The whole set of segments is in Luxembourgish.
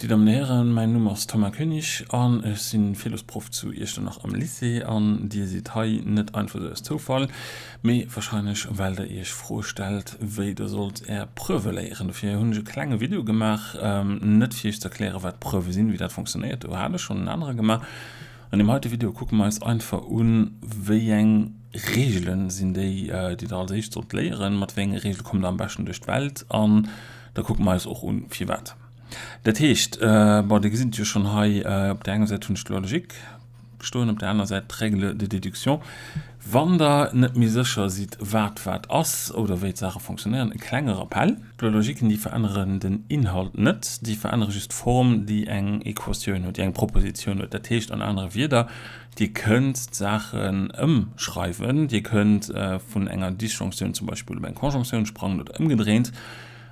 Dir Dammen an Hären, mäin Numm ass Thomas Koenig an ech sinn Philosproff zu Iechternach am Lycée. An Dir sidd hei net einfach esou aus Zoufall, mee wahrscheinlech well der Iech Froe stellt, wéi der sollt Är Preuve léieren. Dofir hunn ech e klenge Video gemaach, net fir Iech ze erklären, wat Preuve sinn, wéi dat fonctionnéiert, do hat ech schonn en anere gemaach. An deem heite Video kucke mer eis einfach un, wéi eng Reegelen sinn déi, déi der als éischt sollt léieren, mat wéi enge Reegele kommt der am beschten duerch d'Welt an da kucke mer eis och un, firwat. Dat heescht, bon, Dir gesitt et jo schonn hei, op där enger Säit hunn ech d'Loi logique stoen, op där anerer Säit d'Règle de déduction. Wann Der net méi sécher sidd, wat wat ass oder wéi d'Saache fonctionnéieren, e klenge Rappell, D'Loi logiquen, déi veränneren den Inhalt net, déi verännere just d'Form, déi eng Equatioun huet, déi eng Propositioun huet. Dat heescht an anere Wierder, Dir kënnt d'Saachen ëmschreiwen, Dir kënnt vun enger Disjonctioun zum Beispill op eng Conjonctioun sprangen oder ëmgedréint.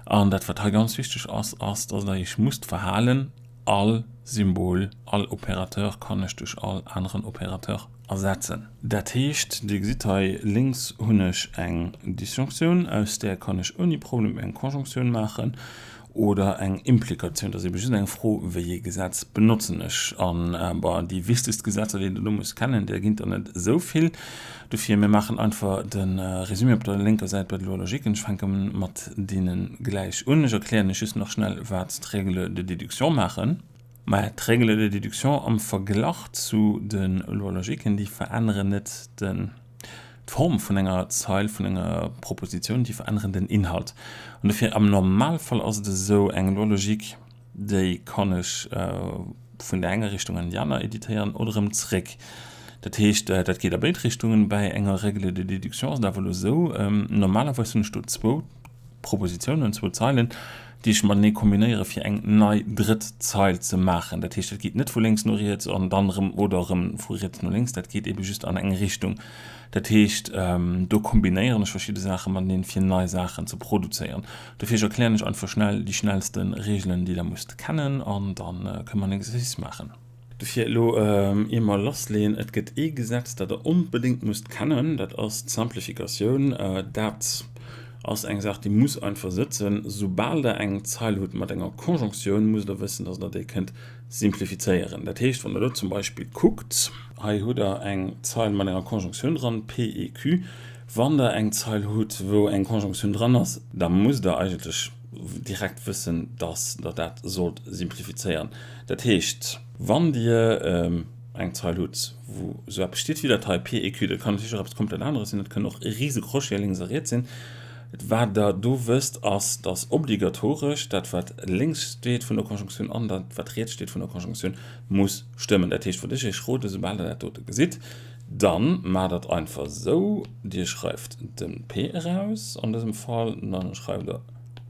An dat, wat hei ganz wichteg ass, ass, dass Der Iech musst verhalen, All Symbol, all Opérateur kann ech duerch all aneren Opérateur ersetzen. Dat heescht, Dir gesitt hei lénks hunn ech eng Disjonctioun, aus där kann ech ouni Problem eng Conjonctioun maachen. Oder eng Implikatioun. Dat ass ebe just eng Fro, wéi ee Gesetz benotzen ech. An, bon, déi wichtegst Gesetzer, déi Der do musst kennen, där ginn der net esou vill. Dofir, mir maachen einfach de Résumé op der lénker Säit bei de Lois logiques. Ech fänke mat deene gläich un. Ech erklären lech just nach schnell, wat d'Règles de déduction maachen. Mä d'Règles de déduction am Verglach zu de Lois logiques, déi veränneren net den. D'Form vun enger Zeil, vun enger Propositioun, déi veränneren den Inhalt. An dofir, am Normalfall ass et esou, eng Loi logique, déi kann ech vun der enger Richtung an déi aner editéieren oder erëm zréck. Dat heescht, dat geet a béid Richtungen. Bäi enger Règle de déduction ass et awer elo esou, normalerweis hunn ech do zwou Propositiounen, zwou Zeilen, déi ech matenee kombinéiere fir eng nei drëtt Zeil ze maachen. Dat heescht, dat geet net vu lénks no riets an dann erëm oder erëm vu riets no lénks, dat geet ebe just an eng Richtung. Dat heescht, do kombinéieren ech verschidde Saache mateneen, fir nei Saachen ze produzéieren. Dofir, ech erklären lech einfach schnell déi schnellste Reegelen, déi der musst kennen an da kënne mer en Exercice maachen. Dofir elo, ier mer lassleeën, Et gëtt ee Gesetz, dat Der onbedéngt musst kennen, dat ass d'Simplificatioun. Dat ass eng Saach, déi muss einfach sëtzen. Soubal Der eng Zeil hutt mat enger Konjonktioun, musst Der wëssen, dass Der déi kënnt simplifizéieren. Dat heescht, wann Der elo zum Beispill kuckt, hei hutt Der eng Zeil mat enger Konjonktioun dran, P et Q. Wann Der eng Zeil hutt, wou eng Konjonktioun dran ass, da musst Der eigentlech direkt wëssen, dass Der dat sollt simplifizéieren. Dat heescht, wann Dir eng Zeil hutt, wou esou eppes steet wéi dat hei, P et Q, dat kann natierlech och eppes komplett aneres sinn, dat kënnen och rise Crochete lénks a riets sinn, wat Der do wësst, ass, dass obligatoresch dat, wat lénks steet vun der Konjunktioun an dat, wat riets steet vun der Konjunktioun, muss stëmmen. Dat heescht, wat ech Iech roden, soubal Der dat dote gesitt, da maacht Der et einfach esou, Dir schreift de P eraus an dësem Fall, da schreift Der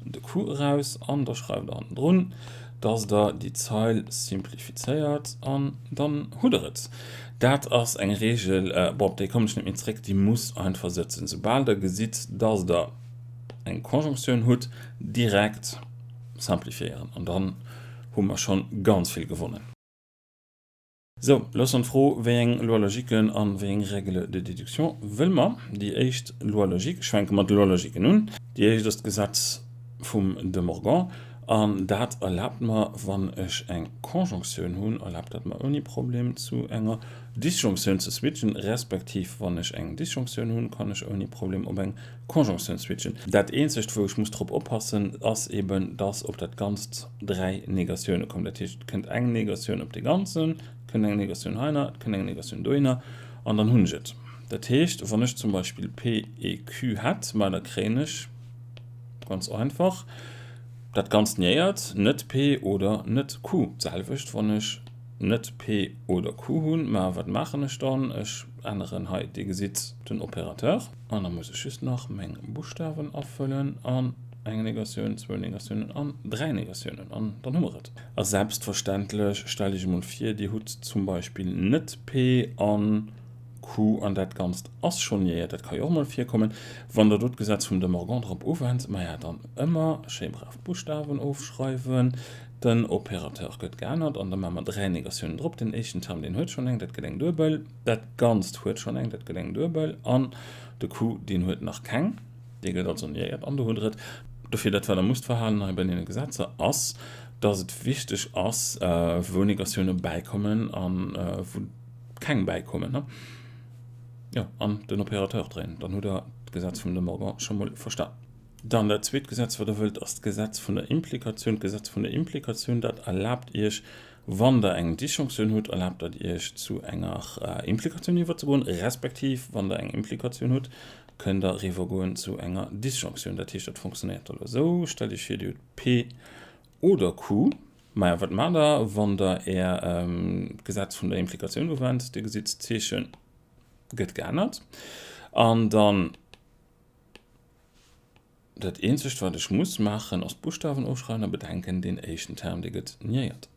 de Q eraus an da schreift Der hannendrun, dass Der déi Zeil simplifizéiert an dann hutt Der et. Dat ass eng Reegel, bon, op déi kommen ech net méi zréck, déi muss einfach sëtzen. Soubal Der gesitt, dass Der eng Konjonktioun hutt, direkt simplifiéieren an dann hu mer schonn ganz vill gewonnen. Sou, lo ass dann d'Fro, wéi eng Loi logiquen an wéi eng Règle de déduction wëlle mer? Déi éischt Loi logique, ech fänke mat de Loi logiquen un. Déi éischt ass d'Gesetz vum De Morgan an dat erlaabt mer, wann ech eng Conjonctioun hunn, erlaabt dat mer ouni Problem zu enger Disjonctioun ze switchen, respektiv wann ech eng Disjonctioun hunn, kann ech ouni Problem op eng Conjonctioun switchen. Dat eenzegt wou ech muss drop oppassen ass eben, dass op dat Ganzt 3 Negatioune kommen. Dat heescht et kënnt eng Negatioun op dee Ganzen, et kënnt eng Negatioun heihinner, et kënnt eng Negatioun dohinner an dann hunn ech et. Dat heescht wann ech zum Beispill P et Q hätt, ma da kréien ech ganz einfach dat Ganzt niéiert, net P oder net Q. D'selwecht wann ech net P oder Q hunn, ma wat maachen ech dann? Ech änneren hei, Dir gesitt, den Opérateur. An da muss ech just nach meng Buschtawen afëllen an eng Negatioun, zwou Negatiounen an dräi Negatiounen an dann hu mer et. A selbstverständlech, stellt Iech emol vir, Dir hutt zum Beispill net P an Q an dat Ganzt ass schonn niéiert, dat ka jo och emol virkommen, wann Der do d'Gesetz vum De Morgan drop uwennt, maja dann ëmmer schéi brav d'Buschtawen ofschreiwen, den Opérateur gëtt geännert an da maache mer dräi Negatiounen drop, den éischten Term deen huet schonn eng, dat gëtt eng duebel. Dat Ganzt huet schonn eng, dat gëtt eng duebel, an de Q, deen huet nach keng, dee gëtt also niéiert an do hutt Der et. Dofir, dat wat Der musst verhalen hei bei deene Gesetzer ass, dass et wichteg ass, wou Negatioune bäikommen a wou keng bäikommen. Jo, an den Opérateur dréinen, dann hutt Der d'Gesetz vum De Morgan scho mol verstan. Dann dat zweet Gesetz, wat Der wëllt, ass d'Gesetz vun der Implikatioun. D'Gesetz vun der Implikatioun, dat erlaabt Iech, wann Der eng Disjonctioun hutt, erlaabt dat Iech, zu enger Implikatioun iwwerzegoen, respektiv wann Der eng Implikatioun hutt, kënnt Der eriwwergoen zu enger Disjonctioun. Dat heescht, dat fonctionnéiert da lo esou, Stellt Iech vir, Dir hutt P oder Q. Maja, wat maacht Der, wann Der Är d'Gesetz vun der Implikatioun uwennt? Dir gesitt, d'Zeeche gëtt geännert an dann dat eenzegt, wat ech muss maachen, ass d'Buschtawen ofschreiwen a bedenken, deen éischten Term, dee gëtt niéiert.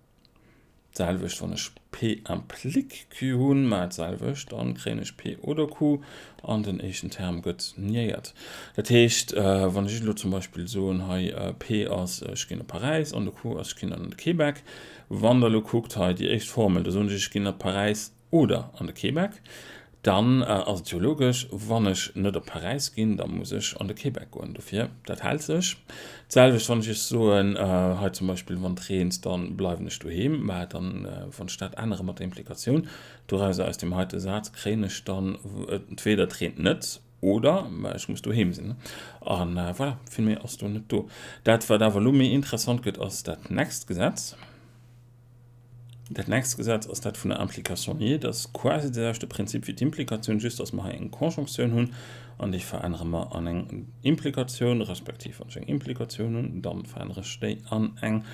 D'selwecht wann ech P implique Q hunn, mä d'selwecht, dann kréien ech P oder Q an den éischten Term gëtt niéiert. Dat heescht, wann ech elo zum Beispill soen, hei P ass ech ginn op Paräis an de Q ass ech ginn an de Québec. Wann der elo kuckt hei déi éischt Formel, do soen ech ech ginn op Paräis oder an de Québec, dann ass et jo logesch, wann ech net op Paräis ginn, da muss ech an de Québec goen. Dofir, dat hält sech. D'selwecht, wann ech iech soen, hei zum Beispill, wann et reent, da bleiwen ech doheem. Mä dann, wann ech dat ännere mat der Implikatioun, dorauser, aus deem heite Saz, kréien ech dann entweder et reent net oder ech muss doheem sinn. A voilà, vill méi ass do net do. Dat, wat awer elo méi interessant gëtt, ass dat nächst Gesetz. Dat nächst Gesetz ass dat vun der Implication liée. Dat ass quasi de selwechte Prinzip wéi d'Implikatioun, just dass mer hei eng Conjonctioun hunn an déi verännere mer an eng Implikatioun, respektiv wann ech eng Implikatioun hunn, da verännere ech déi an eng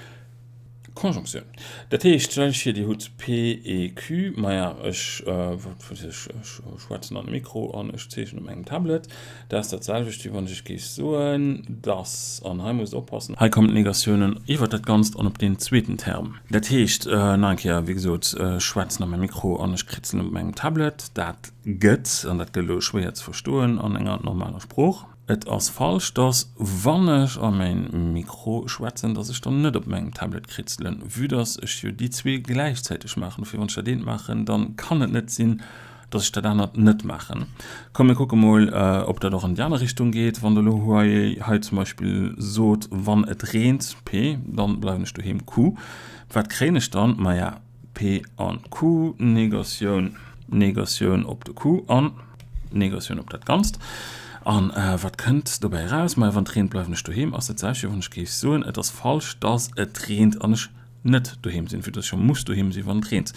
Conjonctioun. Dat heescht, stellt Iech vir, Dir hutt P et Q, maja, ech, wat weess ech, ech schwätzen an e Mikro an ech zeechnen op mengem Tablet. Dat ass dat selwecht, wéi wann ech géif soen, dass, an hei musst Der oppassen, hei kommen d'Negatiounen iwwert dat Ganzt an op deen zweeten Term. Dat heescht, nach eng Kéier, wéi gesot, ech schwätzen a mäi Mikro an ech kritzelen op mengem Tablet. Dat gëtt, an dat gëtt elo schwéier ze verstoen an enger normaler Sprooch, et ass falsch, dass, wann ech a mäin Mikro schwätzen, dass ech dann net op mengem Tablet kritzelen, vue dass ech jo déi zwee gläichzäiteg maachen. Dofir, wann ech dat eent maachen, dann kann et net sinn, dass ech dat anert net maachen. Komm mir kucke mol, ob dat och an déi aner Richtung geet. Wann Der elo hei hei zum Beispill sot, wann et reent, P, dann bleiwen ech doheem, Q. Wat kréien ech dann? Maja, P an Q, Negatioun, Negatioun op de Q an Negatioun op dat Ganzt. An wat kënnt dobäi eraus? Maja, wann et reent, bleiwen ech doheem ass dat selwecht, wéi wann ech géif soen, et ass falsch, dass et reent an ech net doheem sinn, vue dass ech jo muss doheem sinn, wann et reent.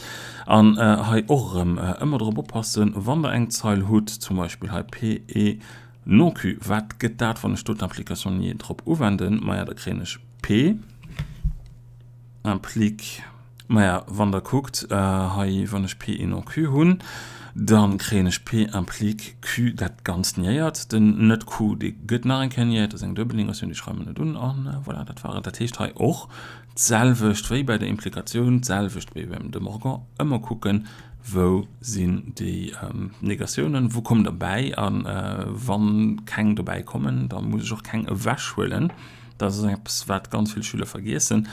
An hei och erëm ëmmer drop oppassen, wann Der eng Zeil hutt, zum Beispill hei P et non Q, wat gëtt dat, wann ech do d'Implication niée drop uwenden? Maja, da kréien ech P implique, maja, wann Der kuckt, hei, wann ech P et non Q hunn, da kréien ech P implique Q, dat Ganzt niéiert. Den net Q, dee gëtt nach eng Kéier niéiert, dat ass eng duebel Negatioun, déi schreiwe mer net un, a voilà, dat war et. Dat heescht hei och, D'selwecht wéi bei der Implikatioun, d'selwecht wéi beim De Morgan, ëmmer kucken, wou sinn déi Negatiounen, wou kommen der bäi a wa keng dobäi kommen, da muss ech och keng ewechhuelen. Dat ass eppes, wat ganz vill Schüler vergiessen.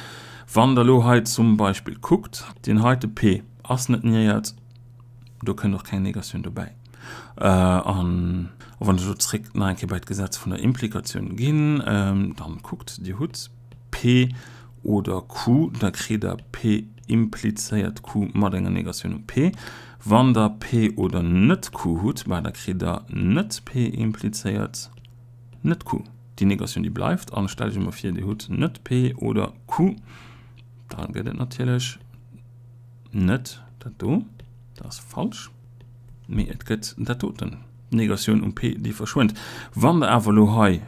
Wann Der elo hei zum Beispill kuckt, deen heite P ass net niéiert, do kënnt och keng Negatioun dobäi. An wann ech elo zréck nach eng Kéier bei d'Gesetz vun der Implikatioun ginn, dann kuckt, Dir hutt P oder Q, da kritt Der P implizéiert Q mat enger Negatioun um P. Wann Der P oder net Q hutt, bah, da kritt Der net P implizéiert net Q. Déi Negatioun, déi bleift. An stellt Iech emol vir, Dir hutt net P oder Q, da gëtt et natierlech net dat do, dat ass falsch, mee et gëtt dat doten, d'Negatioun um P, déi verschwënnt. Wann Der awer elo hei,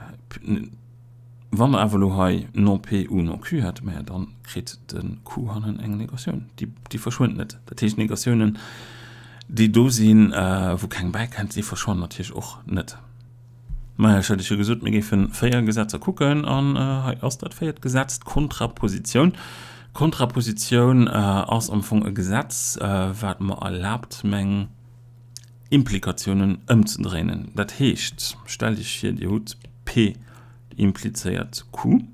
wann Der awer elo hei non P ou non Q hätt, maja, dann kritt de Q hannen eng Negatioun, déi, déi verschwënnt net. Dat heescht, d'Negatiounen, déi do sinn, wou keng bäikennt, déi verschwannen natierlech och net. Maja, ech hat Iech jo gesot, mir géife 4 Gesetzer kucken an hei ass dat véiert Gesetz, d'Kontrapositioun. D'Kontrapositioun ass am Fong e Gesetz, wat mer erlaabt, meng Implikatiounen ëmzedréinen. Dat heescht, stellt Iech vir, Dir hutt P implizéiert Q.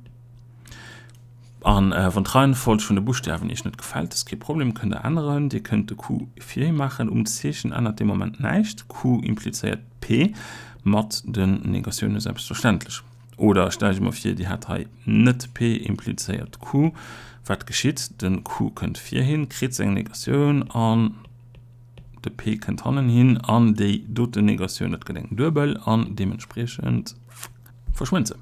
An wann d'Reihenfolg vun de Buschtawen Iech net gefält, ass kee Problem, kënnt der änneren. Dir kënnt de Q virhi maachen, um Zeechen ännert dee Moment näischt. Q implizéiert P, mat den Negatioune selbstverständlech. Oder stellt Iech emol vir, Dir hätt hei net P implizéiert Q. Wat geschitt? De Q kënnt vir hin, kritt seng Negatioun an de P kënnt hannen hin an déi doten Negatioun, dat gëtt eng duebel an deementspriechend verschwënnt se.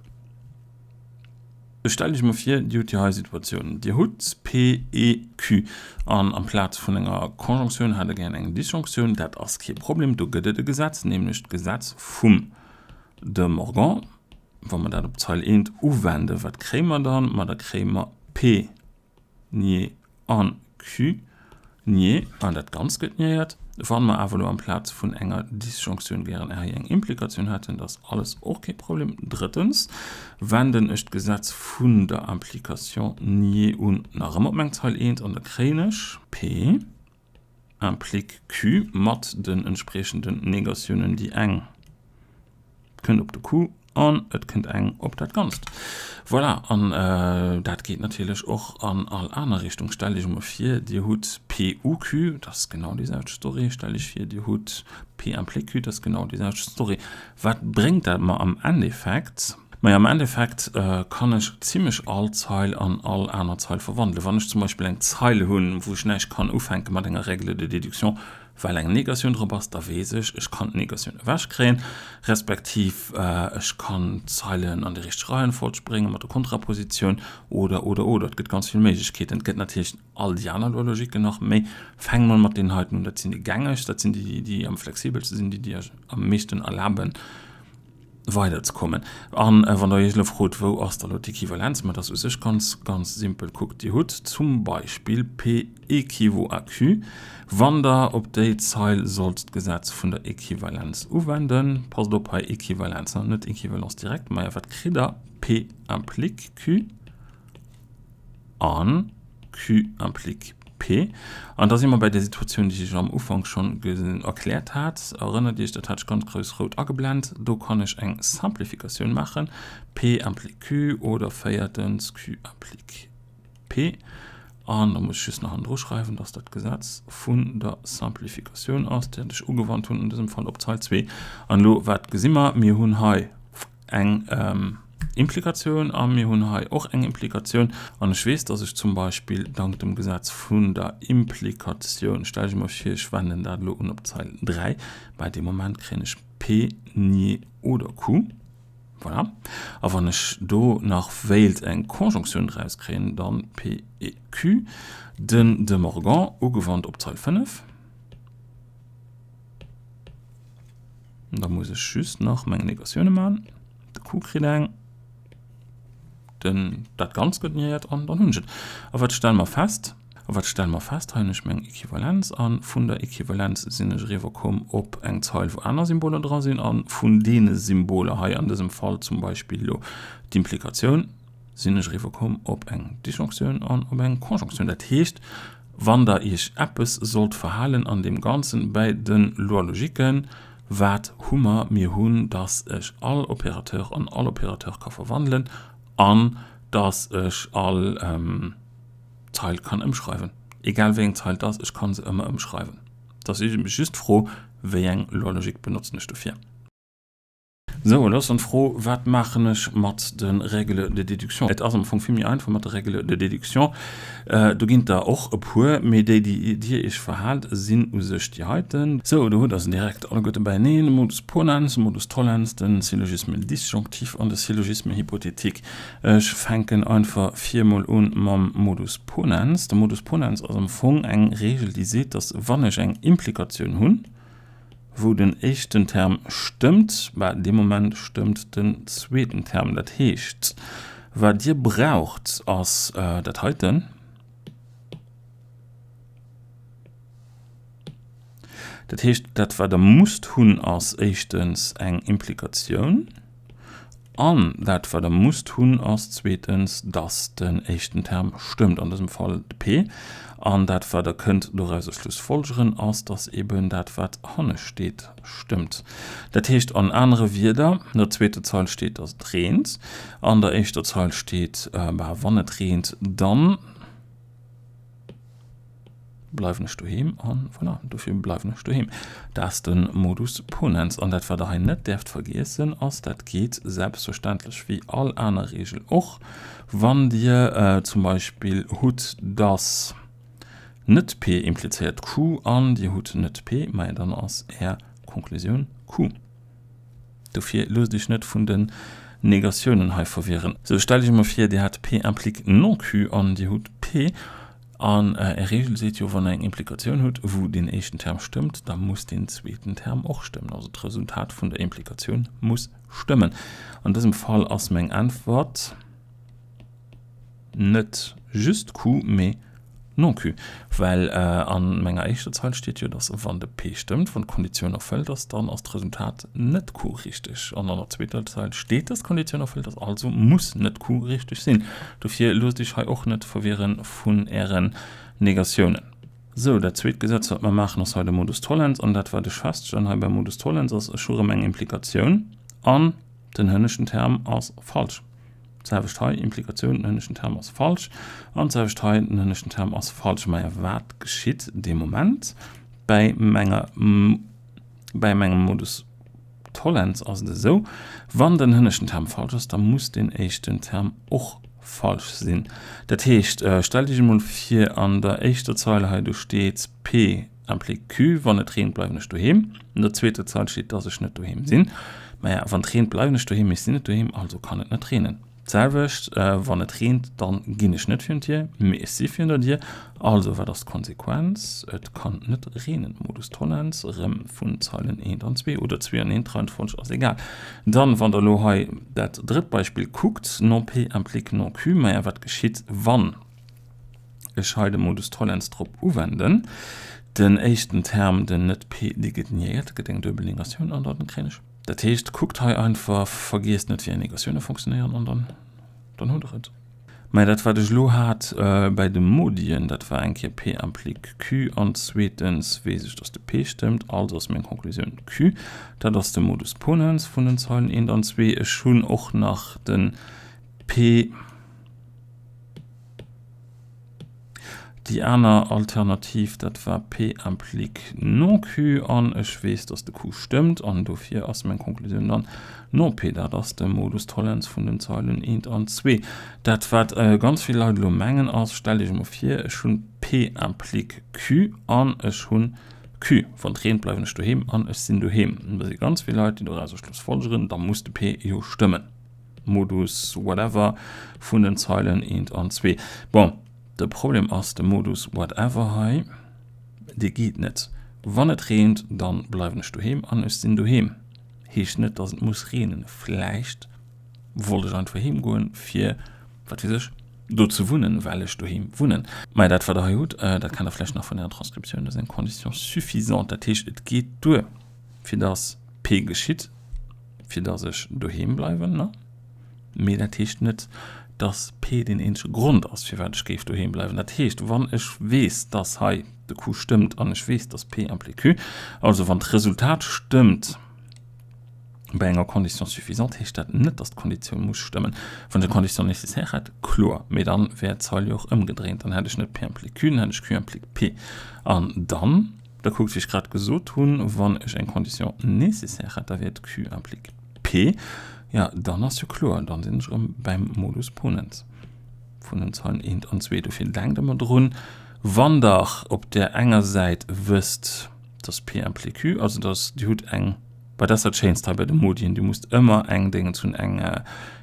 Stellt Iech emol vir, Dir hutt déi hei Situatioun, Dir hutt P, E, Q an amplaz vun enger Konjonktioun hätt Der gär eng Disjonktioun. Dat ass kee Problem, do gëtt et e Gesetz, nämlech d'Gesetz vum De Morgan. Wa mer dat op d'Zeil eent uwenden, wat kréie mer dann? Ma da kréie mer P nié an Q nié, an dat Ganzt gëtt niéiert. Wa mer awer elo amplaz vun enger Disjonktioun gären hei eng Implikatioun hätten, da ass alles och kee Problem. Drëttens wenden ech d'Gesetz vun der Implication nié un, nach ëmmer op meng Zeil eent, an da kréien ech P implique Q mat den entspriechenden Negatiounen, déi eng kënnt op de Q an et kënnt eng op dat Ganzt. Voilà, an dat geet natierlech och an all aner Richtung. Stellt Iech emol vir, Dir hutt P u Q, dat ass genau déi selwecht Story. Stellt Iech vir, Dir hutt P implique Q, dat ass genau déi selwecht Story. Wat bréngt dat mer am Endeffekt? Majo, am Endeffekt kann ech zimlech all Zeil an all aner Zeil verwandelen. Wann ech zum Beispill eng Zeil hunn, wou ech näischt kann ufänke mat enger Règle de déduction, well eng Negatioun drop ass, da weess ech, ech kann d'Negatioun ewechkréien, respektiv ech kann d'Zeilen an déi richteg Reihenfolg bréngen mat der Kontrapositioun oder, oder, oder. Et gëtt ganz vill Méiglechkeeten. Et gëtt natierlech all déi aner Logiquen nach, mee fänke mol mat deenen heiten un. Dat sinn déi gängegst, dat sinn déi, déi am flexibelste sinn, déi, déi iech am meeschten erlaben, weiderzekommen. An wann Der Iech elo frot, wou ass da elo d'Equivalenz, ma dat ass u sech ganz, ganz simpel. Kuckt, Dir hutt zum Beispill P équivaut à Q. Wann Der op déi Zeil sollt d'Gesetz vun der Equivalenz uwenden, passt op hei, Equivalenz, net Equivalence directe, maja, wat kritt Der? P implique Q. An Q implique P. An da si mer bei där Situatioun, déi ech am Ufank schonn erkläert hat. Erënnert Iech, dat hat ech ganz grouss rout ageblent. Do kann ech eng Simplificatioun maachen, P implique Q oder véiertens Q implique P. An da muss ech just nach hannendru schreiwen, dass dat d'Gesetz vun der Simplificatioun ass, dat ech ugewannt hunn, an dësem Fall op d'Zeil 2. An elo, wat gesi mer? Mir hunn hei eng Implikatioun a mir hunn hei och eng Implikatioun. An ech weess, dass ech zum Beispill dank dem Gesetz vun der Implikatioun, stell ech mer vir, ech wenden dat elo un op d'Zeil 3, bei deem Moment kréien ech P, nié oder Q. Voilà. A wann ech do nach wéilt eng Konjonktioun draus kréien, dann P et Q. Den De Morgan ugewannt op d'Zeil 5. Da muss ech just nach meng Negatioune man. De Q kritt eng, den, dat Ganzt gëtt niéiert an dann hunn ech et. A wat stelle mer fest? A wat stelle mer fest? Hei hunn ech meng Equivalenz a vun der Equivalenz sinn ech eriwwer komm op eng Zeil, wou aner Symboler dra sinn a vun deene Symboler hei, an dësem Fall zum Beispill elo d'Implikatioun, sinn ech eriwwer komm op eng Disjonktioun an op eng Konjonktioun. Dat heescht, wann Der Iech eppes sollt verhalen an deem Ganzen bäi de Loi-logiquen, wat hu mer? Mir hunn, dass ech all Opérateur an all Opérateur ka verwandelen an dass ech all Zeil kann ëmschreiwen. Egal wéi eng Zeil et ass, ech ka se ëmmer ëmschreiwen. Et ass just d'Fro, wéi eng Loi logique benotzen ech dofir. Sou, elo ass dann d'Fro, Wat maachen ech mat de Règles de déduction? Et ass am Fong vill méi einfach mat de Règles de déduction. Do ginn et der och e puer, mee déi, déi Dir Iech verhaalt, sinn u sech déi heiten. Sou, do hutt Der se direkt alleguerte beieneen, de Modus ponens, de Modus tollens, de Syllogisme disjonctif an de Syllogisme hypothétique. Ech fänken einfach vir emol un mam Modus ponens. De Modus ponens ass am Fong eng Regel, déi seet, dass wann ech eng Implikatioun hunn, wou den éischten Term stëmmt, bah, dee Moment stëmmt den zweeten Term. Dat heescht, wat Dir braucht, ass dat heiten. Dat heescht, dat wat Der musst hunn, ass éischtens eng Implikatioun. An dat, wat Der musst hunn, ass zweetens, dass den éischten Term stëmmt, an dësem Fall de P. An dat, wat Der kënnt dorauser schlussfolgeren, ass, dass eben dat, wat hanne steet, stëmmt. Dat heescht an anere Wierder, an der zweeter Zeil steet, dass et reent, an der éischter Zeil steet, bah, wann et reent, dann. bleiwen ech doheem an voilà, dofir bleiwen ech doheem. Dat ass de Modus ponens. An dat wat der hei net däerft vergiessen ass, dat geet selbstverständlech wéi all aner Reegel och, wann Dir zum Beispill hutt, dass net P implizéiert Q an Dir hutt net P, maja dann ass Är Konklusioun Q. Dofir loosst Iech net vun den Negatiounen hei verwirren. Sou, stellt Iech emol vir, Dir hat P implique non Q an Dir hutt P. An Är Reegel seet jo, wann Der eng Implikatioun hutt, wou deen éischten Term stëmmt, da muss deen zweeten Term och stëmmen. Also d'Resultat vun der Implikatioun muss stëmmen. An dësem Fall ass meng Äntwert net just Q, mee non Q. Well a menger éischter Zeil steet jo, dass wann de P stëmmt, wann d'Konditioun erfëllt ass, dann ass d'Resultat net Q richteg. An an der zweeter Zeil steet, dass d'Konditioun erfëllt ass, also muss net Q richteg sinn. Dofir loosst iech hei och net verwirre vun ären Negatiounen. Sou, dat zweet Gesetz, wat mer maachen, ass hei de Modus tollens. An dat, wat ech feststellen hei beim Modus tollens, ass, ech hu rëm eng Implikatioun an den hënneschten Term ass falsch. D'selwecht hei, Implikatioun, den hënneschten Term ass falsch. An d'selwecht hei, den hënneschten Term ass falsch. Maja, wat geschitt dee Moment? Bäi menger, bäi mengem Modus tollens ass et esou, wann den hënneschten Term falsch ass, da muss den éischten Term och falsch sinn. Dat heescht, stellt Iech emol vir, an der éischter Zeil hei, do steet P Implique Q, wann et reent, bleiwen ech doheem. An der zweeter Zeil steet, dass ech net doheem sinn. Maja, wann et reent, bleiwen ech doheem, mee ech sinn net doheem, also kann et net reenen. D'selwecht, wann et reent, dann ginn ech net virun d'Dier, mee ech si virun der Dier. Also, wat ass d'Konsequenz? Et kann net reenen. Modus tollens, erëm vun Zeilen 1 an 2 oder 2 an 1, d'Reihenfolg ass egal. Dann, wann der elo hei dat drëtt Beispill kuckt, non P implique non Q, maja, wat geschitt, wann ech hei de Modus tollens drop uwenden? Den éischten Term, den net P, dee gëtt niéiert, gëtt eng duebel Negatioun an dann kréien ech. Dat heescht, kuckt hei einfach, vergiesst net wéi Negatioune funktionéieren an dann, dann hutt der et. Mä dat wat ech elo hat bäi de Modien, dat war eng Kéier P implique Q an zweetens weess ech, datt de P stëmmt, also ass meng Konklusioun Q. Dat ass de Modus ponens vun den Zeilen 1 an 2. Ech hunn och nach de P. Déi aner Alternativ, dat war P implique non Q an ech weess, dass de Q stëmmt an dofir ass meng Konklusioun dann non P. Dat ass de Modus tollens vun den Zeilen 1 an 2. Dat wat ganz vill Leit elo mengen ass, stellt Iech emol vir, ech hunn P implique Q an ech hunn Q. Wann et reent, bleiwen ech doheem an ech sinn doheem. Da si ganz vill Leit, déi dorauser schlussfolgeren, da muss de P jo stëmmen. Modus whatever vun den Zeilen 1 an 2. Bon, de Problem ass, de Modus whatever hei, dee geet net. Wann et reent, dann bleiwen ech doheem an ech sinn doheem. Heescht net, dass et muss reenen. Vläicht wollt ech einfach heem goen, fir, wat weess ech, do ze wunnen, well ech doheem wunnen. Mä dat, wat der hei hutt, dat kennt der vläicht nach vun ärer Transkriptioun, dat ass eng Condition suffisante. Dat heescht, et geet duer, fir dass P geschitt. fir dass ech doheem bleiwen, ne? Mee dat heescht net, dass P deen eenzege Grond ass, firwat ech géif doheem bleiwen. Dat heescht, wann ech weess, dass hei de Q stëmmt an ech weess, dass P implique Q, also wann d'Resultat stëmmt bei enger Condition suffisante, heescht dat net, dass d'Konditioun muss stëmmen. Wann ech eng Condition nécessaire hätt, kloer, mee dann wär d'Zeil jo och ëmgedréint, dann hätt ech net P implique Q, dann hätt ech Q implique P. An dann Da kuckt, wéi ech grad gesot hunn, wann ech eng Condition nécessaire hätt, da wier et Q implique P. Jo, dann ass jo kloer, dann sinn ech erëm beim Modus ponens vun den Zeilen 1 an 2. Dofir denkt ëmmer drun, wann Der op där enger Säit wësst, dass P implique Q, also dass Dir hutt eng, well dat ass dat Schéinst hei bei de Modien, Dir musst ëmmer eng Déngens hunn, eng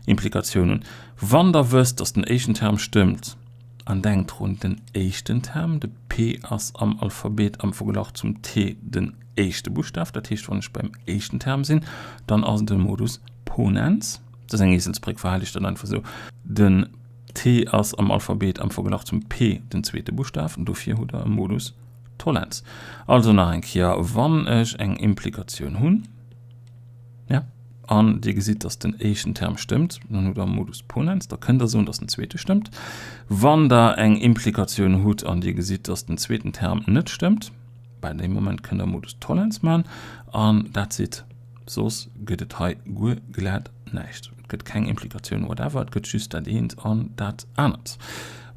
Implikatioun hunn. Wann Der wësst, dass den éischten Term stëmmt, An denkt drun, den éischten Term, de P ass am Alphabet am Verglach zum T den éischte Buschtaf. Dat heescht, wann ech beim éischten Term sinn, dann ass et de Modus ponens. Dat ass eng Eselsbréck, verhale ech dat einfach esou. Den T ass am Alphabet am Verglach zum P den zweete Buschtaf, dofir hutt der e Modus tollens. Also nach eng Kéier, wann ech eng Implikatioun hunn, Ja, an Dir gesitt, dass den éischten Term stëmmt, dann hutt Der Modus ponens, da kënnt Der soen, dass den zweete stëmmt. Wann Der eng Implikatioun hutt an Dir gesitt, dass den zweeten Term net stëmmt, bei deem Moment kënnt Der Modus tollens maachen an that's it. Soss gëtt et hei guer glat näischt. Et gëtt keng Implikatioun, whatever, et gëtt just dat eent an dat anert.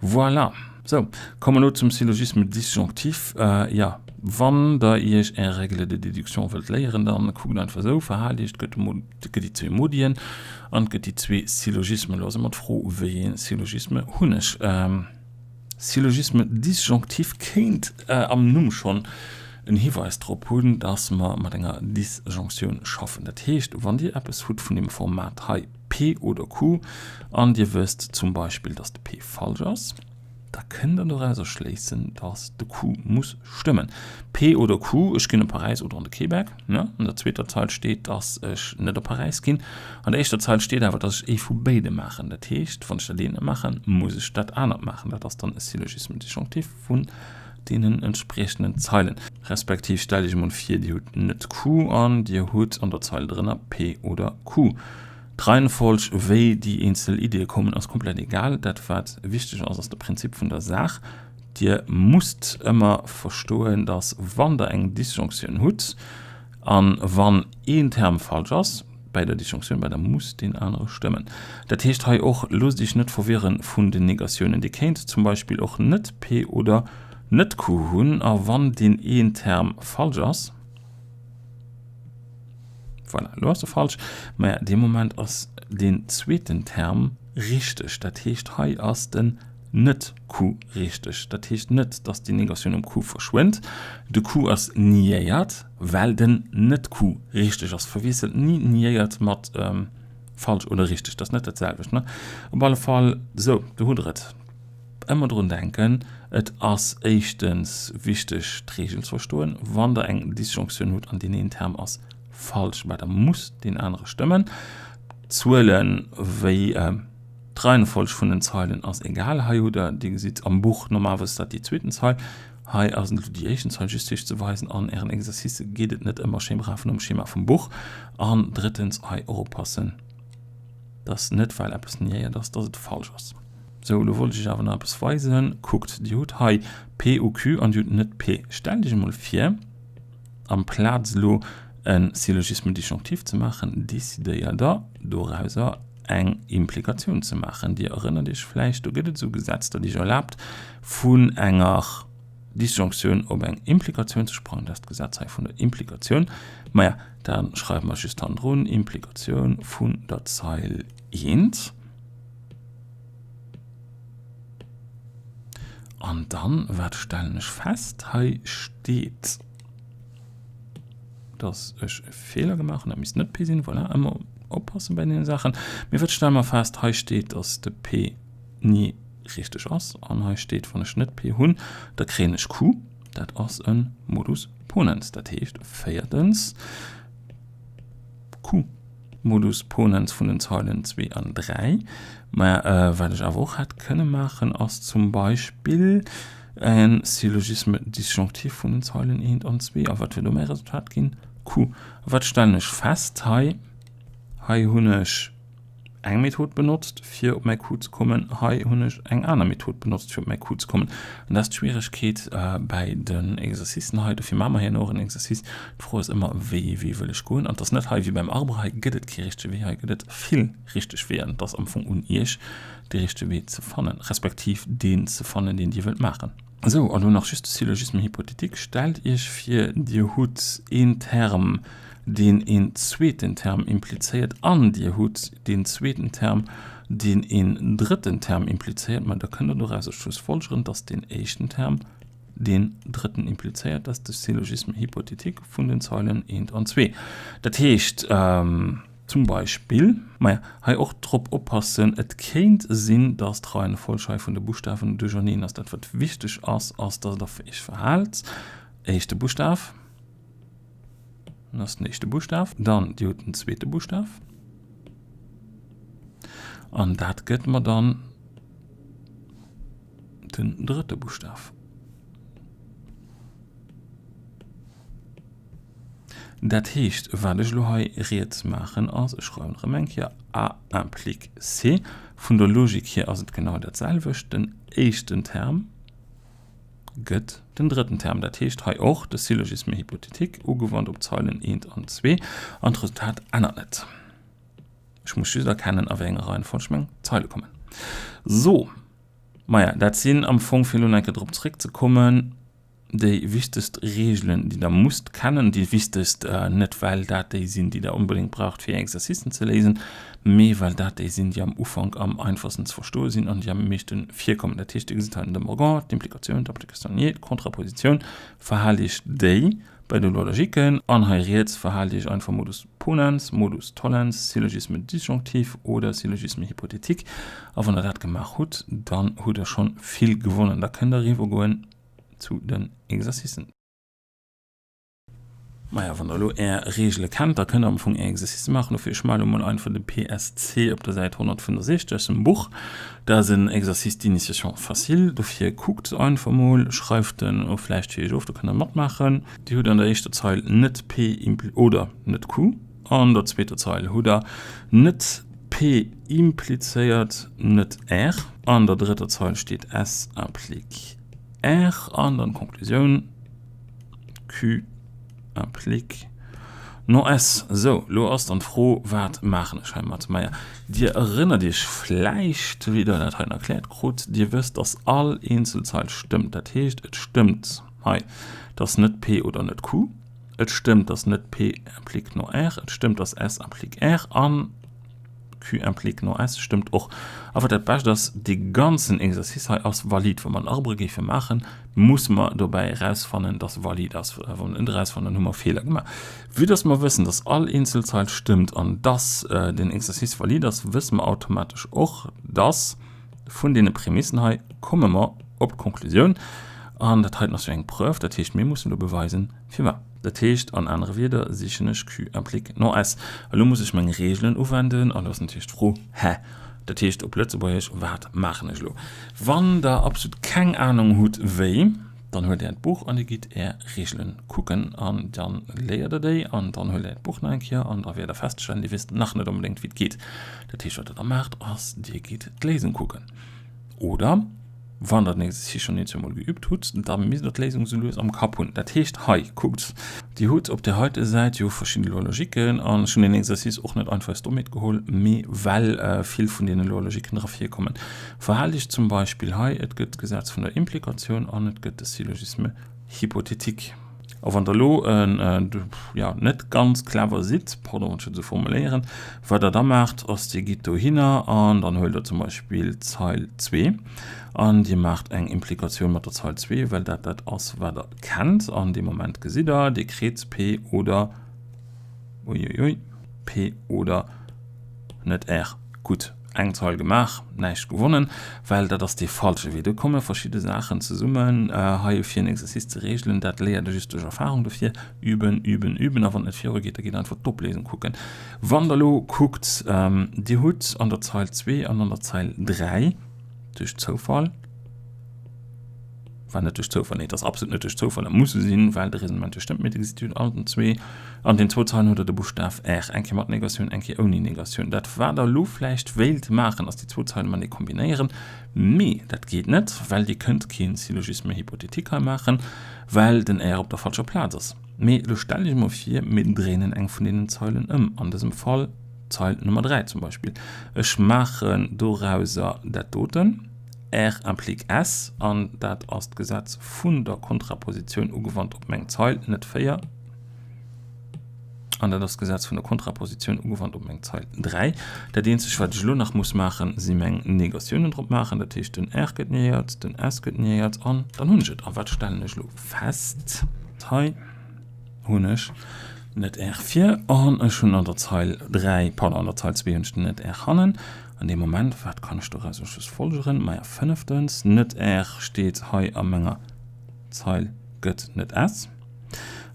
Voilà. Sou, komme mer elo zum Syllogisme disjonctif. Jo, wann Der Iech Är Règle de déduction wëllt léieren, da kuckt einfach esou, verhaalt Iech, et gëtt et gëtt déi zwee Modien an et gëtt déi zwee Syllogismen. Elo ass ëmmer d'Fro, wéi ee Syllogisme hunn ech? Syllogisme disjonctif kéint am Numm schonn en Hiweis drop hunn, dass mer mat enger Disjonctioun schaffen. Dat heescht, wann Dir eppes hutt vun deem Format hei, P oder Q, an Dir wësst zum Beispill, dass de P falsch ass, da kënnt Der dorauser schléissen, dass de Q muss stëmmen. P oder Q, ech ginn op Paräis oder an de Québec. An der zweeter Zeil steet, dass ech net op Paräis ginn. An der éischter Zeil steet awer, dass ech ee vu béide maachen. Dat heescht, wann ech dat eent net maachen, muss ech dat anert maachen. Dat ass dann e Syllogisme disjonctif vun deenen entspriechenden Zeilen. Respektiv stellt Iech emol vir, Dir hutt net Q an Dir hutt an der Zeil drënner P oder Q. D'Reihenfolg, wéi déi eenzel Iddie kommen, ass komplett egal. Dat wat wichteg ass, ass de Prinzip vun der Saach. Dir musst ëmmer verstoen, dass wann Der eng Disjonctioun hutt a wann een Term falsch ass bäi der Disjonctioun, bah da muss deen anere stëmmen. Dat heescht hei och, loosst Iech net verwirren vun den Negatiounen. Dir kéint zum Beispill och net P oder net Q hunn a wann deen een Term falsch ass, Voilà, elo ass e falsch. Maja, dee Moment ass deen zweeten Term richteg. Dat heescht, hei ass den Net-Q richteg. Dat heescht net, dass déi Negatioun um Q verschwënnt. De Q ass niéiert, well den Net-Q richteg ass. Verwiesselt ni niéiert mat falsch oder richteg. Dat ass net dat selwecht, ne? Op alle Fall, sou, do hutt Der et. Ëmmer drun denken, et ass éischtens wichteg d'Reegel ze verstoen, wann der eng Disjonctioun hutt an deen een Term ass falsch, bah da muss deen anere stëmmen. D'Zuelen wéi d'Reihenfolg vun den Zeilen ass egal. Hei hutt der, Dir gesitt am Buch normalerweis ass dat déi zweeten Zeil, hei ass et elo déi éischten Zeil, just fir iech ze weisen, an ären Exercicë geet et net ëmmer schéin brav nom Schema vum Buch. An drëttens hei och oppassen, dass net well eppes niéiert ass, dass et falsch ass. Sou, elo wollt ech iech awer nach eppes weisen. Kuckt, Dir hutt hei P u Q an Dir hutt net P. Stellt iech emol vir, amplaz elo e Syllogisme disjonctif ze maachen, decidéiert Der dorauser eng Implikatioun ze maachen. Dir erënnert iech vläicht, do gëtt et esou e Gesetz, dat iech erlaabt, vun enger Disjonctioun op eng Implikatioun ze sprangen. Dat ass d'Gesetz hei vun der Implikatioun. Maja, da schreiwe mer just hannendrun, Implikatioun vun der Zeil eent. An dann, wat stellen ech fest? Hei steet, dass ech e Feeler gemaach hunn. Dat misst net P sinn. Voilà, ëmmer oppassen bei deene Saachen. Mee wat stelle mer fest? Hei steet, dass de P ni richteg ass. An hei steet, wann ech net P hunn, da kréien ech Q. Dat ass e Modus ponens. Dat heescht, véiertens, Q. Modus ponens vun den Zeilen 2 an 3. Mä wat ech awer och hätt kënne maachen, ass zum Beispill e Syllogisme disjonctif vun den Zeilen 1 an 2. A wat wier do mäi Resultat ginn? Q. A wat stellen ech fest hei? Hei hunn ech eng Method benotzt, fir op mäi Q ze kommen. Hei hunn ech eng aner Method benotzt, fir op mäi Q ze kommen. An dat ass d'Schwieregkeet bäi den Exercicen hei. Dofir maache mer herno och en Exercice. D'Fro ass ëmmer, wéi ee Wee wëll ech goen? An et ass net hei wéi beim Arbre, hei gëtt et kee richtege Wee, hei gëtt et vill richteg Weeër. An et ass am Fong un Iech, dee richtege Wee ze fannen, respektiv deen ze fannen, deen Dir wëllt maachen. Esou, a lo nach just de Syllogisme hypothétique. Stellt Iech vir, Dir hutt een Term, deen een zweeten Term implizéiert, an Dir hutt deen zweeten Term, deen een drëtten Term implizéiert. Ma da kënnt Der dorauser schlussfolgeren, dass deen éischten Term deen drëtten implizéiert, dat ass de Syllogisme hypothétique vun den Zeilen eent an zwee. Dat heescht zum Beispill, maja, hei och drop oppassen, et kéint sinn, dass d'Reihenfolg hei vun de Buschtawen duercherneen ass. Dat wat wichteg ass, ass, dass Der Iech verhaalt, éischte Buschtaf, dat ass den éischte Buschtaf, dann Dir hutt den zweete Buschtaf an dat gëtt mer dann, Den drëtte Buschtaf. Dat heescht, wat ech elo hei riets maachen ass, ech schreiwen erëm eng Kéier A implique C. Vun der Logik hier ass et genau dat selwecht. Den éischten Term gëtt den drëtten Term. Dat heescht hei och de Syllogisme hypothétique ugewannt op d'Zeilen eent an zwee an d'Resultat ännert net. Ech muss just erkennen, a wéi enger Reihenfolg meng Zeile kommen. So. Maja, dat sinn am Fong, fir elo nach eng Kéier drop zréckzekommen, déi wichtegst Reegelen, déi Der musst kennen. Déi wichtegst net, well dat déi sinn, déi Der onbedéngt braucht, fir Är Exercicen ze léisen, mee well dat déi sinn, déi am Ufank am einfachsten ze verstoe sinn an déi am meeschte virkommen. Dat heescht, Dir gesitt hei den De Morgan, d'Implikatioun, d'Application niée, d'Kontrapositioun. Verhaalt Iech déi bei de Lois logiques. An hei riets verhaalt Iech einfach Modus ponens, Modus tollens, Syllogisme disjonctif oder Syllogisme hypothétique. A wann Der dat gemaach hutt, dann hutt Der schonn vill gewonnen. Da kënnt Der eriwwergoen zu den Exercicen. Maja, wann der elo är Reegele kennt, da kënnt der am Fong är Exercicë maachen. Dofir, ech maache elo mol einfach de PSC op der Säit 165 aus dem Buch. Dat ass en Exercice d'initiation facile. Dofir kuckt einfach mol, schreift en och vläicht fir iech of, da kënnt der matmaachen. Dir hutt an der éischter Zeil net P impl. Oder net Q. An der zweeter Zeil hutt der net P implizéiert net R. An der drëtter Zeil steet S implique R. An dann d'Konklusioun, Q implique non S. Sou, lo ass dann d'Fro, Wat maachen ech heimat? Maja, Dir erënnert Iech vläicht, wéi Der dat heien erkläert krut, Dir wësst, dass all eenzel Zeil stëmmt. Dat heescht, et stëmmt hei, dass net P oder net Q, et stëmmt, dass net P implique non R, et stëmmt, dass S implique R an Q implique non S stëmmt och. A wat dat Bescht ass, dee ganzen Exercice hei ass valid. Wa mer en Arbre géife maachen, musse mer dobäi erausfannen, dass e valid ass. Wa mer net erausfannen, dann hu mer e Feeler gemaach. Vue dass mer wëssen, dass all eenzel Zeil stëmmt an dass den Exercice valid ass, wësse mer automatesch och, dass vun deene Prämissen hei komme mer op d'Konklusioun. An dat heiten ass jo eng Preuve, dat heescht, mir mussen elo beweisen, firwat. Dat heescht an anere Wierder, sichen ech Q implique non S. Elo muss ech meng Reegelen uwenden an do ass natierlech d'Fro, Hä? Dat heescht op Lëtzebuergesch, wat maachen ech elo? Wann der absolut keng Anung hutt wéi, dann huelt Äert Buch an Dir gitt Är Reegelen kucken an dann léiert Der déi an dann huelt Äert Buch nach eng Kéier an da wäert Der feststellen, Dir wësst nach net onbedéngt wéi et geet. Dat heescht wat Der da maacht ass, Dir gitt d'Léisung kucken oder Wann der den Exercice schonn een, zweemol geübt hutt, da misst der d'Léisung sou lues am Kapp hunn. Dat heescht hei, kuckt, Dir hutt op där heite Säit jo verschidde Lois logiques an ech hunn den Exercice och net einfach aus Dommheet geholl, mee well vill vun deene Lois logiques dra virkommen. Verhaalt Iech zum Beispill hei, et gëtt d'Gesetz vun der Implikatioun an et gëtt de Syllogisme hypothétique. A wann der elo jo net ganz clever sidd, pardon wann ech dat esou formuléieren, wat der da maacht ass, dir gitt dohinner an dann huelt der zum Beispill d'Zeil zwee an dir maacht eng Implikatioun mat der Zeil zwee, well dat dat ass wat der kennt. An dee Moment gesitt der, dir kritt P oder, uiuiui, P oder net R. Gutt. Eng Zeil gemaach, näischt gewonnen, well dat ass dee falsche Wee. Do komme verschidde Saachen zesummen. Hei fir en Exercice ze reegelen, dat léiert e just duerch Erfahrung. Dofir üben, üben, üben a wann et net virugeet, da gitt einfach d'Opléisung kucken. Wann der elo kuckt, Dir hutt an der Zeil 2 an an der Zeil 3 duerch Zoufall, war net duerch Zoufall, nee, et ass absolut net duerch Zoufall, dat muss esou sinn, well de Raisonnement jo stëmmt, mee Dir gesitt, Dir hutt an den zwee, an den zwou Zeilen hutt Der de Buschtaf R, eng Kéier mat Negatioun, eng Kéier ouni Negatioun. Dat wat Der elo vläicht wéilt maachen, ass déi zwou Zeile matenee kombinéieren, mee dat geet net, well Dir kënnt kee Syllogisme hypothétique hei maachen, well den R op der falscher Plaz ass. Mee elo stellt Iech emol vir, mir dréinen eng vun deenen Zeilen ëm, an dësem Fall d'Zeil Nummer 3 zum Beispill. Ech maachen dorauser dat doten. R implique S, an dat ass d'Gesetz vun der Kontrapositioun ugewannt op meng Zeil, net 4. An dat ass d'Gesetz vun der Kontrapositioun ugewannt op meng Zeil 3. Dat eenzegt, wat ech elo nach muss maachen, si meng Negatiounen drop maachen. Dat heescht, den R gëtt niéiert, den S gëtt niéiert an dann hunn ech et. A wat stellen ech elo fest? Hei hunn ech net R vir an ech hunn an der Zeil 3, pardon, an der Zeil 2 hunn ech den net R hannen. An deem Moment, wat kann ech dorauser schlussfolgeren? Maja, fënneftens, net R steet hei a menger Zeil gëtt net S.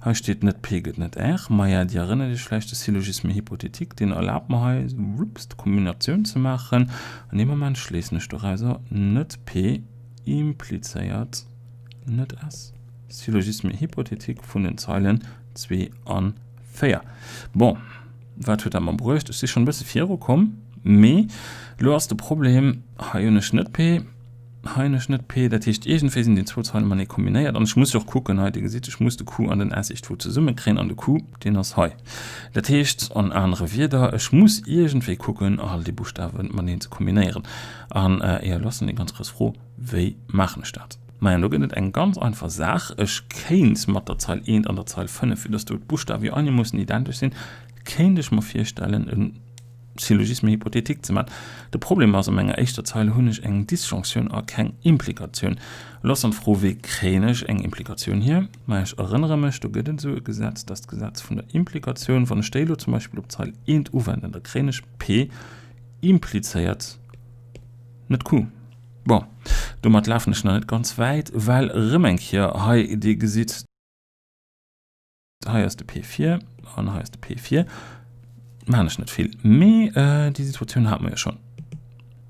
Hei steet net P gëtt net R. Maja, Dir erënnert Iech vläicht, de Syllogisme hypothétique, deen erlaabt mer hei, whoops, d'Kombinatioun ze maachen. An deem Moment schléissen ech dorauser net P implizéiert net S. Syllogisme hypothétique vun den Zeilen 2 an 4. Bon. Wat huet dat mer bruecht? Ech si schonn e bësse virukomm, mee elo ass de Problem, hei hunn ech net P. Hei hunn ech net P, dat heescht iergendwéi sinn déi zwou Zeile matenee kombinéiert an ech muss jo och kucken, hei Dir gesitt, ech muss de Q an den S iergendwou zesummekréien an de Q, deen ass hei. Dat heescht an anere Wierder, ech muss iergendwéi kucken, all déi Buschtawe mateneen ze kombinéieren. An jo, elo ass dann déi ganz grouss Fro, Wéi maachen ech dat? Maja, do gëtt et eng ganz einfach Saach, Ech kéint mat der Zeil eent an der Zeil 5, vue dass do d'Buschtawe jo einermoossen identesch sinn, kéint ech mer virstellen, e Syllogisme hypothétique ze maachen. De Problem ass, a menger éischter Zeil hunn ech eng Disjonctioun a keng Implikatioun. Elo ass dann d'Fro, Wéi kréien ech eng Implikatioun hier? Maja, ech erënnere mech, do gëtt et esou e Gesetz, dat ass d'Gesetz vun der Implikatioun. Wann ech déi elo zum Beispill op d'Zeil eent uwenden, da kréien ech P implizéiert net Q. Bon, domat lafen ech nach net ganz wäit, well erëm eng Kéier hei, Dir gesitt, hei ass de P vir an hei ass de P vir, maachen ech net vill. Mee déi Situatioun hate mer jo schonn.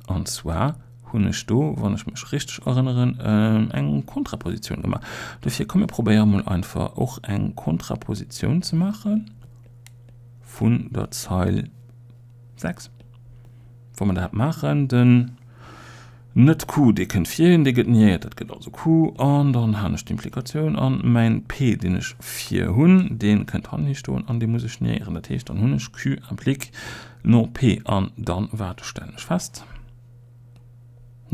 An zwar hunn ech do, wann ech mech richteg erënneren, eng Kontrapositioun gemaach. Dofir komm mir probéiere mol einfach och eng Kontrapositioun ze maache vun der Zeil 6. Wa mer dat maachen, den net Q, dee kënnt virhin, dee gëtt niéiert, dat gëtt also Q, an dann han ech d'Implikatioun an mäin P, deen ech vir hunn, dee kënnt hannen hi stoen an dee muss ech niéieren. Dat heescht, dann hunn ech Q implique non P an dann, wat stellen ech fest?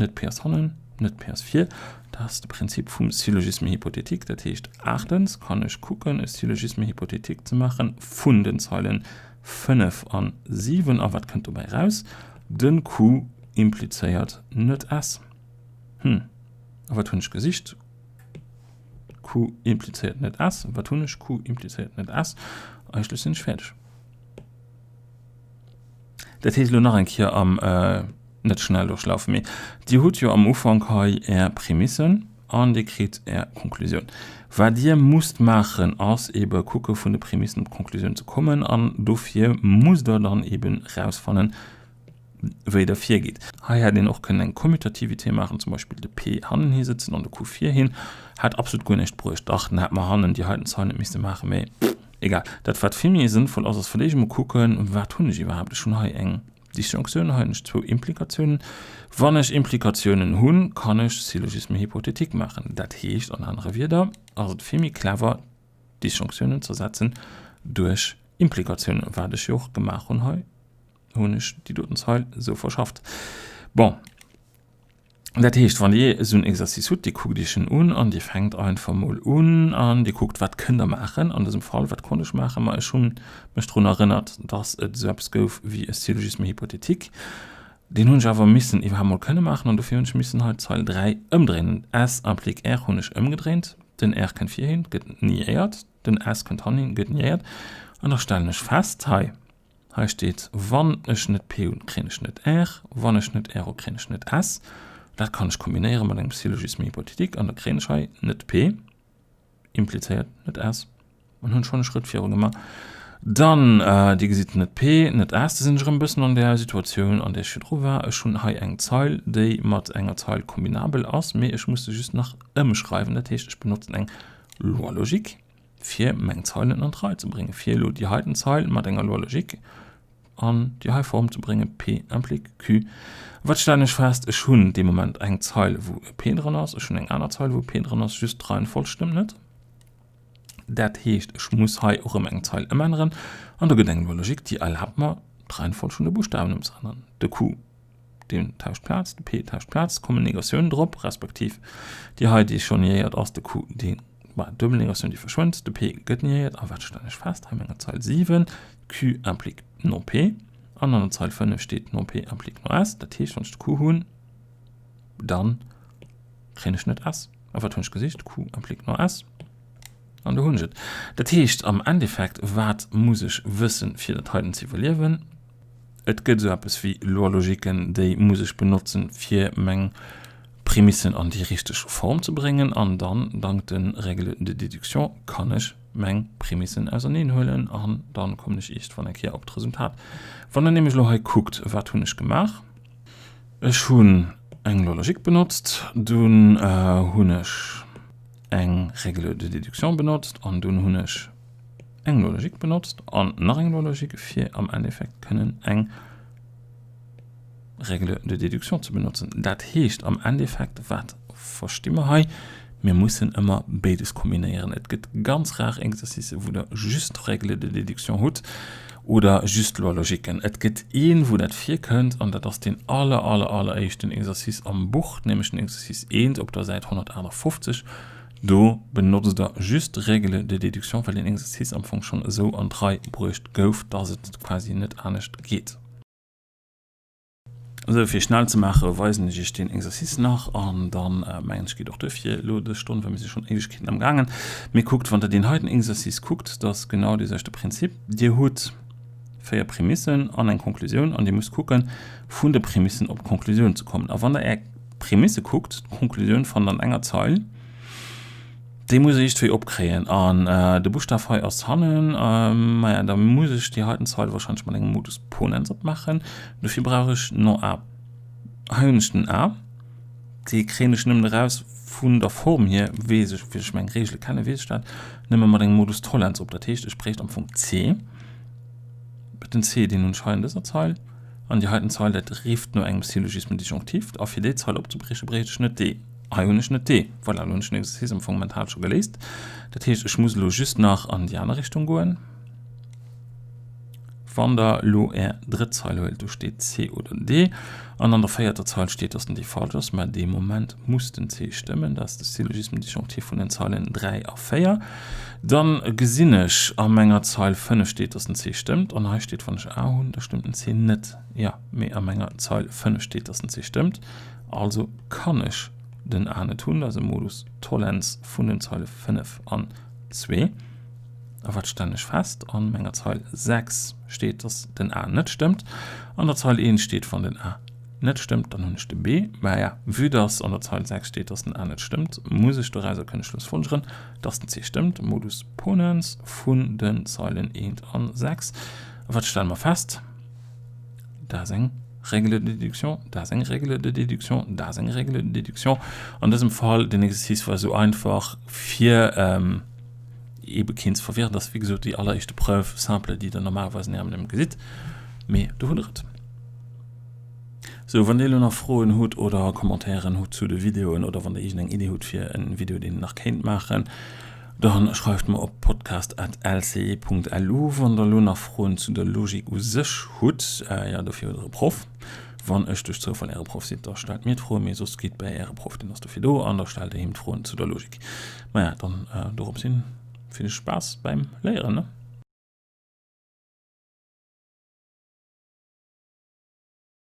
Net P ass hannen, net P ass vir. Dat ass de Prinzip vum Syllogisme hypothétique. Dat heescht, aachtens kann ech kucken, e Syllogisme hypothétique ze maache vun den Zeilen 5 an 7, a wat kënnt dobäi raus? Den Q implizéiert net S. Hm, a wat hunn ech gesicht? Q implizéiert net S. Wat hunn ech? Q implizéiert net S. Eigentlech sinn ech fäerdeg. Dat heescht elo nach eng Kéier am net Schnelldurchlauf, mee Dir hutt jo am Ufank hei Är Prämissen an Dir kritt Är Konklusioun. Wat Dir musst maachen, ass eebe kucke vun de Prämissen op d'Konklusioun ze kommen an dofir musst Der dann eeben erausfannen, wéi Der virgitt. Hei hätt een och kënnen eng Kommutativité maachen, zum Beispill de P hannen hisëtzen an de Q virhin. Hätt absolut guer näischt bruecht. Dach, dann hätt mer hannen déi heiten Zeil net misste maachen, mee egal. Dat wat vill méi sënnvoll ass, ass vläicht emol kucken, wat hunn ech iwwerhaapt? Ech hunn hei eng Disjonctioun, hei hunn ech zwou Implikatiounen. Wann ech Implikatiounen hunn, kann ech Syllogisme hypothétique maachen. Dat heescht an anere Wierder, ass et vill méi clever, Disjonctiounen z'ersetzen duerch Implikatiounen, wat ech jo och gemaach hunn hei, hunn ech déi doten Zeil esou verschafft. Bon. Dat heescht, wann Dir esou en Exercice hutt, Dir kuckt Iech en un an Dir fänkt einfach mol un an Dir kuckt, wat kënnt Der maachen. An dësem Fall, wat konnt ech maachen? Ma ech hu mech drun erënnert, dass et esou eppes gouf wéi e Syllogisme hypothétique. Deen hunn ech awer missen iwwerhaapt mol kënne maachen an dofir hunn ech missen hei d'Zeil 3 ëmdréinen. S implique R hunn ech ëmgedréint. Den R kënnt virhin, gëtt niéiert. Den S kënnt hannin, gëtt niéiert. An da stellen ech fest hei, Hei steet, wann ech net P hunn, kréien ech net R, wann ech net R hu, kréien ech net S. Dat kann ech kombinéiere mat engem Syllogisme hypothétique an da kréien ech hei net P implizéiert net S an hunn schonn e Schrëtt viru gemaach. Dann, Dir gesitt, net P, net S, da sinn ech erëm e bëssen an där Situatioun, an där ech virdru war. Ech hunn hei eng Zeil, déi mat enger Zeil kombinabel ass, mee ech muss se just nach ëmschreiwen. Dat heescht, ech benotzen eng Loi logique. fir meng Zeilen an d'Rei ze bréngen, fir elo déi heiten Zeil mat enger Loi logique an déi hei Form ze bréngen, P implique Q. Wat stellen ech fest? Ech hunn dee Moment eng Zeil, wou e P dran ass, ech hunn eng aner Zeil, wou e P dran ass, just d'Reihenfolg stëmmt net. Dat heescht, ech muss hei och erëm eng Zeil ëmänneren an do gëtt eng Loi logique, déi erlaabt mer, d'Reihenfolg vun de Buschtawen ëmzeänneren. De Q deen tauscht Plaz, de P tauscht Plaz, kommen Negatiounen drop, respektiv déi hei, déi scho niéiert ass, de Q, deen, bah, d'duebel Negatioun, déi verschwënnt, de P gëtt niéiert, a wat stellen ech fest? Hei menger Zeil 7, Q implique non P, an an der Zeil 5 steet non P implique non S, dat heescht, wann ech de Q hunn, dann kréien ech net S. A wat hunn ech gesicht? Q implique non S. An do hunn ech et. Dat heescht am Endeffekt, wat muss ech wëssen, fir dat heiten ze iwwerliewen? Et gëtt esou eppes wéi Loi-logiquen, déi muss ech benotzen, fir meng Prämissen an déi richteg Form ze bréngen. An dann, dank de Règles de déduction, kann ech meng Prämissen auserneen huelen an dann kommen ech iergendwann eng Kéier op d'Resultat. Wann Der nämlech elo hei kuckt, wat hunn ech gemaach? Ech hunn eng Loi logique benotzt, dunn hunn ech eng Règle de déduction benotzt an dunn hunn ech eng Loi logique benotzt an nach eng Loi logique, fir am Endeffekt kënnen eng. Règle de déduction ze benotzen. Dat heescht am Endeffekt, wat versti mer hei? Mir mussen ëmmer béides kombinéieren. Et gëtt ganz rar Exercicë wou der just Règle de déduction hutt oder just Loi-logiquen. Et gëtt een, wou dat virkënnt, an dat ass deen aller, aller, alleréischten Exercice am Buch, nämlech den Exercice 1 op der Säit 158. Do benotzt der just Règle de déduction, well deen Exercice am Fong schonn esou an d'Rei bruecht gouf, dass et quasi net anescht geet. Esou, fir schnell ze maachen, weisen ech iech deen Exercice nach an dann, mengen ech, geet och duerfir elo dës Stonn, well mir si schonn Éiwegkeeten am gaangen. Mee kuckt, wann Der deen heiten Exercice kuckt, dat ass genau dee selwechte Prinzip. Dir hutt 4 Prämissen an eng Konklusioun an Dir musst kucken, vun de Prämissen op d'Konklusioun ze kommen. A wann Der Är Prämisse kuckt, d'Konklusioun fannt Der an enger Zeil. Déi muss ech iergendwéi opkréien an de Buschtaf hei ass hannen. Maja, da muss ech déi heiten Zeil wahrscheinlech mat engem Modus Ponens opmaachen. Dofir brauch ech non A. Hei hunn ech den A. Dee kréien ech nëmmen eraus vun der Form hier, weess ech, well ech meng Reegele kennen, weess ech dat, nëmme mat engem Modus Tollens op. Dat heescht, ech bréicht am Fong C. Den C, deen hunn ech hei an dëser Zeil. An déi heiten Zeil, dat rifft no engem Syllogisme disjonctif. A fir déi Zeil opzebriechen, bréicht ech net D. Hei hunn ech net D. Voilà, elo hunn ech den Exercice am Fong mental scho geléist. Dat heescht, ech muss elo just nach an déi aner Richtung goen. Wann Der elo Är drëtt Zeil huelt, do steet C oder D. An an der véierter Zeil steet, dass den D falsch ass. Mä dee Moment muss den C stëmmen. Dat ass de Syllogisme disjonctif vun den Zeilen 3 a 4. Dann gesinn ech, a menger Zeil 5 steet, dass den C stëmmt. An hei steet, wann ech A hunn, da stëmmt den C net. Jo, mee a menger Zeil 5 steet, dass den C stëmmt. Also kann ech den A net hunn, dat ass e Modus tollens vun den Zeile 5 an 2. A wat stellen ech fest? An menger Zeil 6 steet, dass den A net stëmmt. An der Zeil 1 steet, wann den A net stëmmt, dann hunn ech de B. Maja, vue dass an der Zeil 6 steet, dass den A net stëmmt, muss ech dorauser kënne schlussfolgeren, dass den C stëmmt, Modus ponens vun den Zeilen 1 an 6. A wat stelle mer fest? Dat ass eng Règle de déduction, dat ass eng Règle de déduction, dat ass eng Règle de déduction. An dësem Fall, den Exercice war esou einfach, fir eebe keen ze verwirren. Dat ass wéi gesot déi alleréischte Preuve simple, déi Der normalerweis an Ärem Liewen gesitt, mee do hutt Der et. Sou, wann Dir elo nach Froen hutt oder Commentairen hutt zu de Videoen oder wann Der iergendeng Idee hutt fir en Video, deen een nach kéint maachen, Dann schreift mer op podcast at lce.lu. Wann der elo nach Froen zu der Logik u sech hutt, jo dofir hutt der e Proff. Wann ech duerch Zoufall äre Proff sinn, da stellt mir d'Froen, mee soss gitt bäi äre Proff, deen ass dofir do, an da stellt der him d'Froen zu der Logik. Maja, dann dorops hin vill Spaass bäim Léieren, ne?